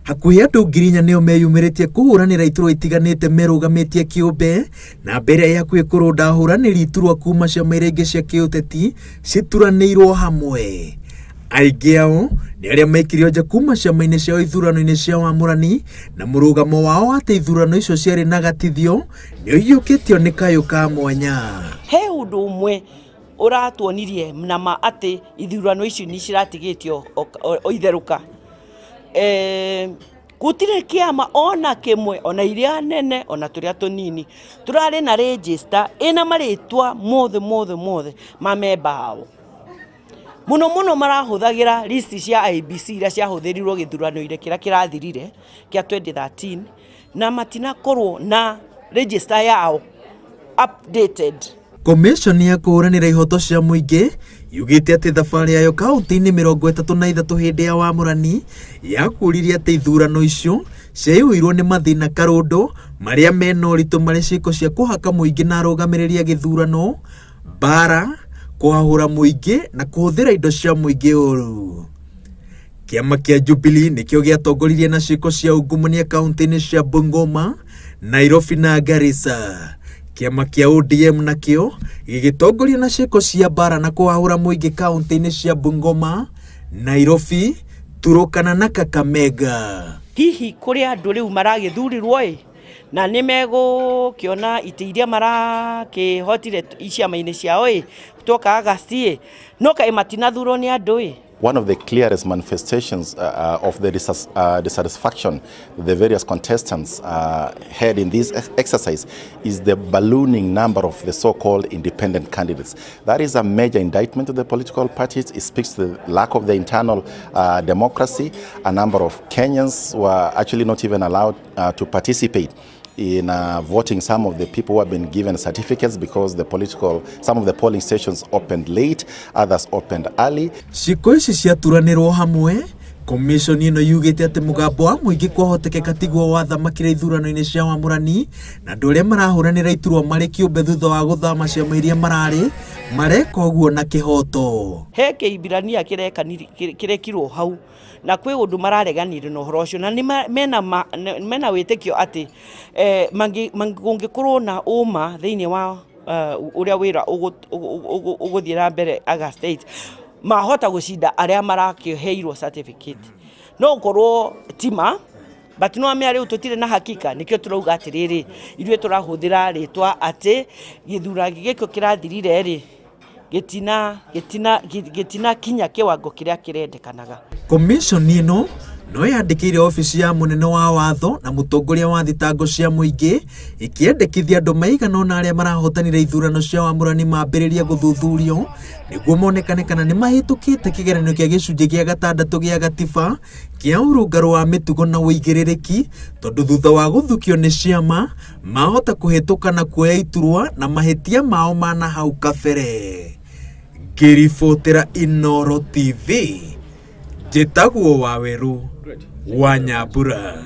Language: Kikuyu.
Hakuhĩ andũ 4,000 nĩo meyumĩrĩtie kũhũranĩra iturwa itiganĩte merũgamĩtie kĩũmbe na mbere ya hakuhĩ kũrũnda ahũranĩri iturwa kuma ciama iria ingĩ cia kĩũteti cituranĩirwo hamwe. Aingĩ ao nĩ arĩa maikirio nja kuma ciama-inĩ ciao ithurano-inĩ cia wamũrani na mũrũgamo wao atĩ ithurano icio ciarĩ na gatithio nĩ ũiyũkĩtio nĩ kayũ ka mwanya. He ũndũ ũmwe ũratuonirie nama atĩ ithurano ici nĩ ciratigĩtio o itherũka. Gũtirĩ kĩama ona kĩmwe, ona iria nene ona tũrĩa tũnini tũrarĩ na register ĩna marĩtwa mothe mothe mothe ma memba ao. Mũno mũno marahũthagĩra list cia IEBC iria ciahũthĩrirwo gĩthurano-inĩ kĩrĩa kĩrathirire kĩa 2013 na matinakorwo na register yao updated. Commission ya kũhũranĩra ihoto cia mũingĩ yugĩte atĩ thabarĩ yayo kaunti-inĩ 33 hĩndĩ ya wamũrani yakũririe atĩ ithurano icio ciaiyũirwo nĩ mathĩna karũndũ marĩa mena ũritũ marĩ ciĩko cia kũhaka mũingĩ na arũgamĩrĩri a gĩthurano, mbara, kũhahũra mũingĩ na kũhũthĩra indo cia mũingĩ ũru. Kĩama kĩa Jubilee nĩkĩo gĩatongoririe na ciĩko cia ungumania kaunti-inĩ cia Bungoma, Nairobi na Garissa. Kĩama kĩa ODM nakĩo gĩgĩtongoria na ciĩko cia mbara na kũhahũra mũingĩ kaunti-inĩ cia Bungoma, Nairobi, Turukana na Kakamega. Hihi kũrĩ andũ rĩu maragĩthurirwo ĩ na nĩ megũkĩona itĩ iria marakĩhotire ciama-inĩ ciao ĩ twoka August ĩ no kaĩ matinathurwo nĩ andũ ĩ. One of the clearest manifestations of the dissatisfaction the various contestants had in this exercise is the ballooning number of the so-called independent candidates. That is a major indictment of the political parties. It speaks to the lack of the internal democracy. A number of Kenyans were actually not even allowed to participate in voting. Some of the people who have been given certificates because some of the polling stations opened late, others opened early. Ciĩko ici ciaturanĩrwo hamwe, commission ĩno yugĩte atĩ mũgambo wa mũingĩ kwahotekeka tiguo wathamakire ithurano-inĩ cia wamũrani na andũ arĩa marahũranĩra iturwa marĩ kĩũmbe thutha wa gũthama ciama iria mararĩ mareka ũguo na kĩhoto. He kĩimbirania kĩrekirwo hau na kwĩ ũndũ marareganire na ũhoro ũcio na nĩ mena wĩtĩkio atĩ kũngĩkorwo na ũma thĩinĩ wa ũrĩa wĩra ũgũthiĩ na mbere August 8 mahota gũcinda arĩa marakĩheirwo certificate. No ũkorwo tima but no amĩa rĩu tũtirĩ na hakika, nĩkĩo tũrauga atĩrĩrĩ ithuĩ tũrahũthĩra rĩtwa atĩ gĩthurano gĩkĩ kĩrathirire rĩ gĩtina kinya kĩwango kĩrĩa kĩrendekanaga. Commission ĩno no yandĩkĩire obici ya mũnene wa watho na mũtongoria wa thitango cia mũingĩ ĩkĩendekithia andũ maigana ũna arĩa marahotanire ithurano cia wamũrani mambĩrĩrie gũthuthurio nĩguo monekane kana nĩ mahĩtũkĩte kĩgeranio kĩa gĩcunjĩ gĩa gatandatũ gĩa gatiba kĩa ũrũngarũ wa mĩtugo na ũigĩrĩrĩki tondũ thutha wa gũthukio nĩ ciama mahota kũhĩtũka na kuoya iturwa na mahĩtia mao ma na hau kabere. Ngĩribotera Inooro TV, njĩtagwo Waweru wa Nyambura.